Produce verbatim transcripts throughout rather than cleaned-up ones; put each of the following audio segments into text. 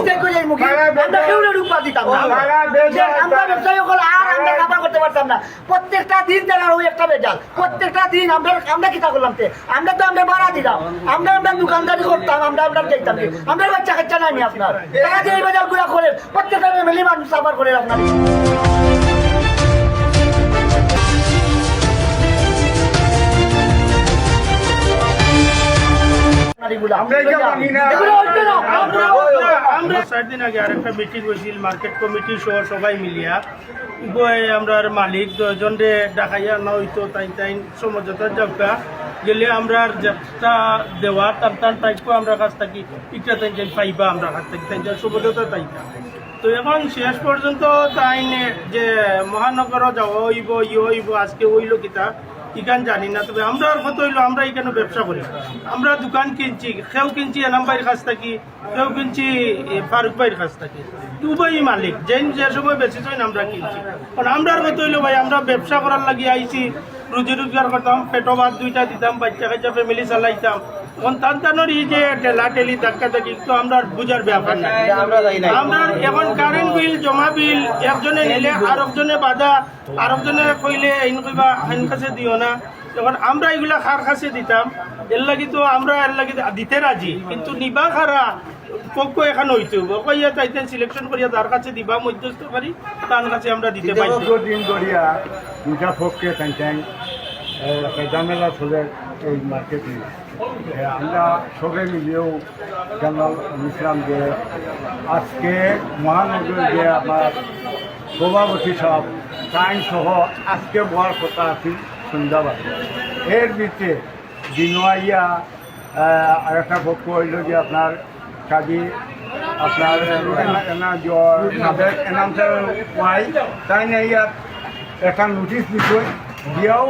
চেক করে এই মুখে আমরা কেউ রূপা দিতাম না। আমরা ব্যবসায়ী হকল আর আমরা কাবার করতে পারতাম না। প্রত্যেকটা দিন তারা ওই একটা বেজাল, প্রত্যেকটা দিন আমরা আমরা কিতা করলাম তে? আমরা তো আমরা ভাড়া দিলাম, আমরা আমরা দোকানদারি করতাম, আমরা আমরা যাইতাম। আমরা বাচ্চা কাচ্চা নাই নি আপনার, তারা যে এই বেজাল গুলা করে প্রত্যেকটা ফ্যামিলি মানুষ সাফার করে আপনার। আমরা এটা মানি না। এগুলো হইতো না। আমরা আমরা চার দিন আগে আরেকটা মিটিং হয়েছিল মার্কেট কমিটি সহ সবাই মিলিয়া। উভয় আমরার মালিক দুইজনরে ডাকাইয়া আনা হইতো, তাইন তাইন সমঝোতা যাউক্কা। গেলে আমরার যেটা দেওয়া তান তান দায়িত্ব আমরার কাছ থাকি, ইটা তাইন তাইন পাইবা আমরার কাছ থাকি, তাইন তাইন সমঝোতা চাইতা। তো এখন শেষ পর্যন্ত তাইন যে মহানগরও যাওয়া হইব, ইয়ে হইব, আজকে হইল কিতা, ইখান জানি না। তবে আমরার কথা হইলো, আমরা এখানে ব্যবসা করি, আমরা দোকান কিনছি, কেউ কিনছি এনাম ভাইর কাছ থাকি, কেউ কিনছি এ, ফারুক ভাইর কাছ থাকি। উভয়ই মালিক, যেইন যে সময় বেশি হইন আমরা কিনছি। কারণ আমরার কথা হইলো ভাই, আমরা ব্যবসা করার লাগি আইছি, রুজি রোজগার করতাম, পেটো ভাত দুইটা দিতাম, বাচ্চা কাচ্চা ফ্যামিলি চালাইতাম। এখন তান তানোর এই যে ঠেলা ঠেলি ধাক্কা ধাক্কি তো আমরার বুঝার ব্যাপার না। আমরা যাই না। আমরা এখন কারেন্ট বিল, জমা বিল, একজনে নিলে আরেকজনে বাধা, আরেকজনে কইলে এইন কইবা, "এইন কাছে দিও না।" এখন আমরা এগুলা কার কাছে দিতাম? এর লাগি তো আমরা এর লাগি দিতে রাজি, কিন্তু নিবা কারা পক্ষ এখানে হইতে হইব। কইয়া তাইতে সিলেকশন করিয়া যার কাছে দিবা মধ্যস্থকারী, তার কাছে আমরা দিতে পারি। দীর্ঘদিন ধরিয়া দুটা পক্ষে তাই তাই, এ, একটা ঝামেলা চলে এই মার্কেটে। এ, আমরা সবে মিলিয়াও জানাইলাম যে আজকে মহানগরীর যে আমার সভাপতি সাহেব, তাইন সহ আজকে বওয়ার কথা আছিল সন্ধ্যাবাদে। এর ভিতরে দিনো আইয়া, আহ, আরেকটা পক্ষ হইল যে আপনার কাজী, আপনার এনা-, এনা-, জ-, সাবেক এনাম স্যার ওয়াই, তাইন আইয়া একটা নোটিশ দিছইন, দিয়াও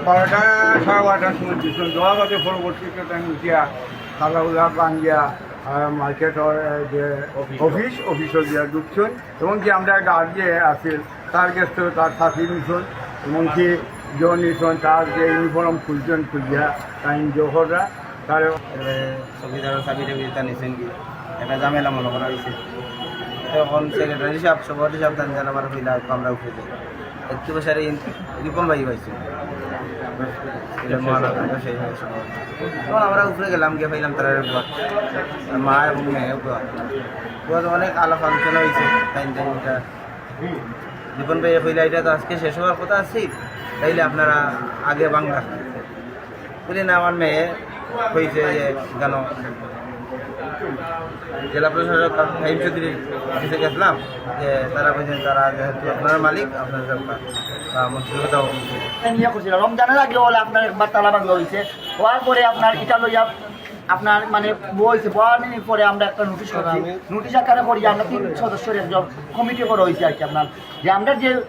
বারোটা, সাড়ে বারোটার সময় দিছইন। দেওয়ার বাদে পরবর্তীতে তাইন উঠিয়া তালা উলা ভাঙ্গিয়া, আহ, মার্কেটর, আহ, যে অফিস। অফিস, অফিসও দিয়া ঢুকছইন। এমনকি আমরা গার্ড যে আছিল, তার গেছ থাকি তার চাকরি নিছইন, এমনকি জো নিছইন, তার যে ইউনিফর্ম খুলছইন, খুলিয়া তাইন জোহররা, তার এবারে চকিদারর চাবি টাবি এটা নিছেন কি? একটা ঝামেলা মনে করা হয়েছে। তখন সেক্রেটারি সাহেব, সভাপতি সাহেব, তান জানাবার হইলা, আমরা উঠে যাই। একটু বসারে রিপন ভাই পাইছি। এটা মহানগর, এটা সেই হয়েছে। তখন আমরা উপরে গেলাম, গিয়ে পাইলাম তারা একবার। আর মা এবং মেয়ে একবার। ওরা তো অনেক আলাপ আলোচনা হয়েছে, তাইন তাইন এটা। রিপন ভাই কইলা, "এটা তো আজকে শেষ হওয়ার কথা আছে, তাইলে আপনারা আগে বাংলা।" বলি, "না, আমার মেয়ে কইছে যে কেন?" জেলা প্রশাসক ফাহিম চৌধুরীর কাছে গেছিলাম, যে তারা কইছেন, "তারা যেহেতু আপনারা মালিক, আপনারা যান।" তা মন্ত্রীর কথাও নিয়ে করছিল। রমজানের আগে হলে আপনার একবার তালা ভাঙা হয়েছে, হওয়ার পরে আপনার এটা লইয়া আপনার মানে বইছে, বওয়ানির পরে আমরা একটা নোটিশ করছি, নোটিশ আকারে করি আমরা তিন সদস্যর একজন কমিটি করা হয়েছে আর কি। আপনার যে আমরা যে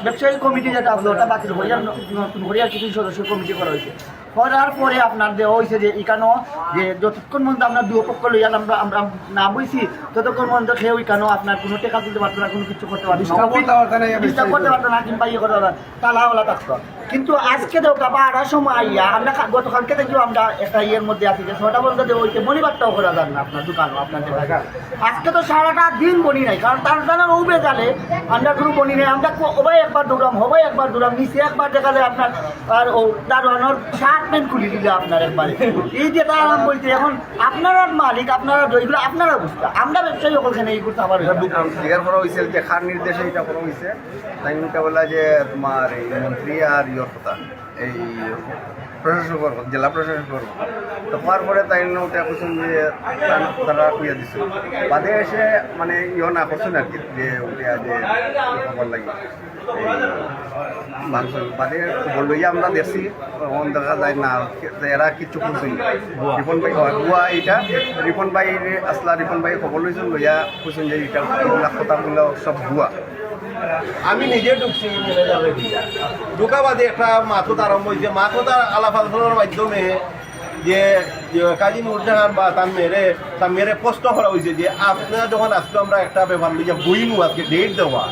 ব্যবসায়ী কমিটি যেটা আছে ওটা বাতিল করি আর ন-, নতুন করি আর কি তিন সদস্যর কমিটি করা হয়েছে। করার পরে আপনার দেওয়া হয়েছে যে এখানেও যে যতক্ষণ পর্যন্ত আমরা দুই পক্ষ লইয়া আমরা, আমরা না বইছি, ততক্ষণ পর্যন্ত কেউ এখানেও আপনার কোনো টেকা তুলতে পারতো না, কোনো কিছু করতে পারতো না। ডিস্টার্ব করতে পারতো না, ডিস্টার্ব করতে পারতো না, কিংবা ইয়ে করতে পারতো না, তালাওয়ালা থাকতো। কিন্তু আজকে তো বাবা আড়ার সময় আইয়া আমরা কা-, গতকালকে থেকে আমরা একটা ইয়ের মধ্যে আছি যে ছটা পর্যন্ত যে ওইতে মনিবারটাও করা যান না আপনার দোকানও, আপনার দোকানে। আজকে তো সারাটা দিন বনি নাই, কারণ তার জানার ও বেজালে আমরা কোনো বনি নাই। আমরা কো-, ওবাই একবার দৌড়াম, হবাই একবার দৌড়াম, নিচে একবার দেখা যায় আপনার আর ও দারোয়ানোর শার্ট প্যান্ট খুলি দিলে আপনার একবারে। এই যে তার আরাম বলতে এখন আপনারা মালিক, আপনারা দই, এগুলো আপনারা বুঝতে। আমরা ব্যবসায়ী ওখানে এই করতে পারি না। জিজ্ঞাসা করা হয়েছে যে কার নির্দেশে এটা করা হয়েছে, তাই উল্টা বললা যে তোমার এই মন্ত্রী আর ইয়র কথা, এই প্রশাসকের কথা, জেলা প্রশাসকের কথা। তো হওয়ার পরে তাই উল্টা কইছেন যে তান-, তারা কইয়া দিছে। বাদে এসে মানে ইয়ো না করছেন আর কি, যে উল্টা যে খবর লাগে। এই মাংস বাদে খবর লইয়া আমরা দেখছি, তখন দেখা যায় না, এরা কিচ্ছু করছে না। রিপন ভাই, হয়, ভুয়া এটা, রিপন ভাই আসলা, রিপন ভাই খবর লইছেন, লইয়া কইছেন যে এটা, এগুলা কথাগুলো সব ভুয়া। আমি নিজে ঢুকছি ম্যানেজারে দিয়া। ঢুকা বাদে একটা মাতত আরম্ভ হয়েছে, মাতত আলাপ আলোচনার মাধ্যমে যে, যে কাজী নুরজাহান বা তার মেয়েরে, তার মেয়েরে প্রশ্ন করা হয়েছে যে, "আপনারা যখন আজকে আমরা একটা ব্যাপার লইয়া বইমু, আজকে ডেট দেওয়া,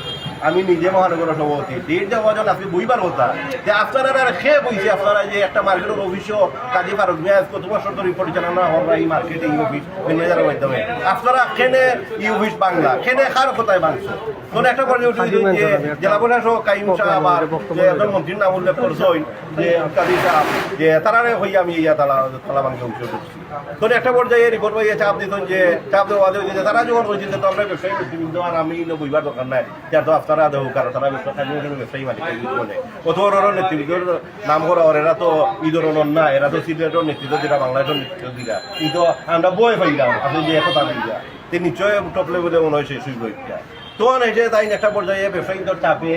আমি নিজে মহানগর সভাপতি, ডেট দেওয়া জন আপনি বইবার কথা। যে আপনারা আর খে বইছে, আপনারা যে একটা মার্কেটর অফিসও কাজী ফারুক মিয়া আজ কত বছর ধরে পরিচালনা করা এই মার্কেটে, এই অফিস ম্যানেজারের মাধ্যমে। আপনারা কেনে এই অফিস বাংলা, কেনে কার কথায় ভাঙছে? তখন একটা পর্যায়ে উঠে গেছে যে জেলা প্রশাসক কাইম সাহেব আবার যে একজন মন্ত্রীর নাম উল্লেখ করছেন যে কাজী সাহেব, যে তারারে হই আমি ইয়া তালা, তালা ভাঙে উঠে ঢুকছি। তখন একটা পর্যায়ে রিপোর্ট পাইয়ে চাপ দিতেন যে, চাপ দেওয়া হয়েছে যে তারা যখন হয়েছে যে তো আমরা ব্যবসায়ী নেতৃবৃন্দ আর আমি ইনো বইবার দরকার নাই, যার তো আপনারা দেহ কারো তারা ব্যবসা থাকবে, ওখানে ব্যবসায়ী মালিক বলে। অত বড় বড় নেতৃবৃন্দর নাম করা ওর, এরা তো এই ধরনের না, এরা তো সিলেটের নেতৃত্ব দিরা, বাংলাদেশের নেতৃত্ব দিরা। এই তো আমরা বই পাইলাম, আপনি যে কথা দিলা, তে নিশ্চয় টপ লেভেলে মনে হয় শেষ হইব একটা। তখন এসে তাই একটা পর্যায়ে ব্যবসায়ীদের চাপে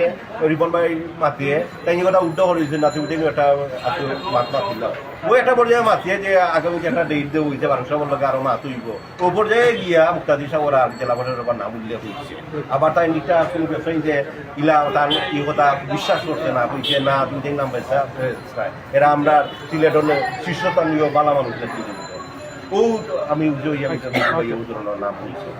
রিপন ভাই মাতিয়ে তাই কথা উদ্ধার করে দিয়েছেন, না তুমি একটা আজকে মাত মাতিলাম। ওই একটা পর্যায়ে মাতিয়ে যে আগামী যে একটা ডেট দেবো, হইতে পারেন সবার লগে আরো মাত হইব। ও পর্যায়ে গিয়া মুক্তাদি সাগর আর জেলা পরিষদের আবার নাম উল্লেখ হয়েছে। আবার তাই নিকটা কোনো ব্যবসায়ী যে ইলা তার এই কথা বিশ্বাস করতে না, বলছে না, তুমি যে নাম পাইছা, এরা আমরা সিলেটর শীর্ষস্থানীয় বালা মানুষ ব্যক্তিবৃন্দ। ও আমি উঠে হইয়া আমি তো হইয়া ও ধরনের নাম হয়েছে।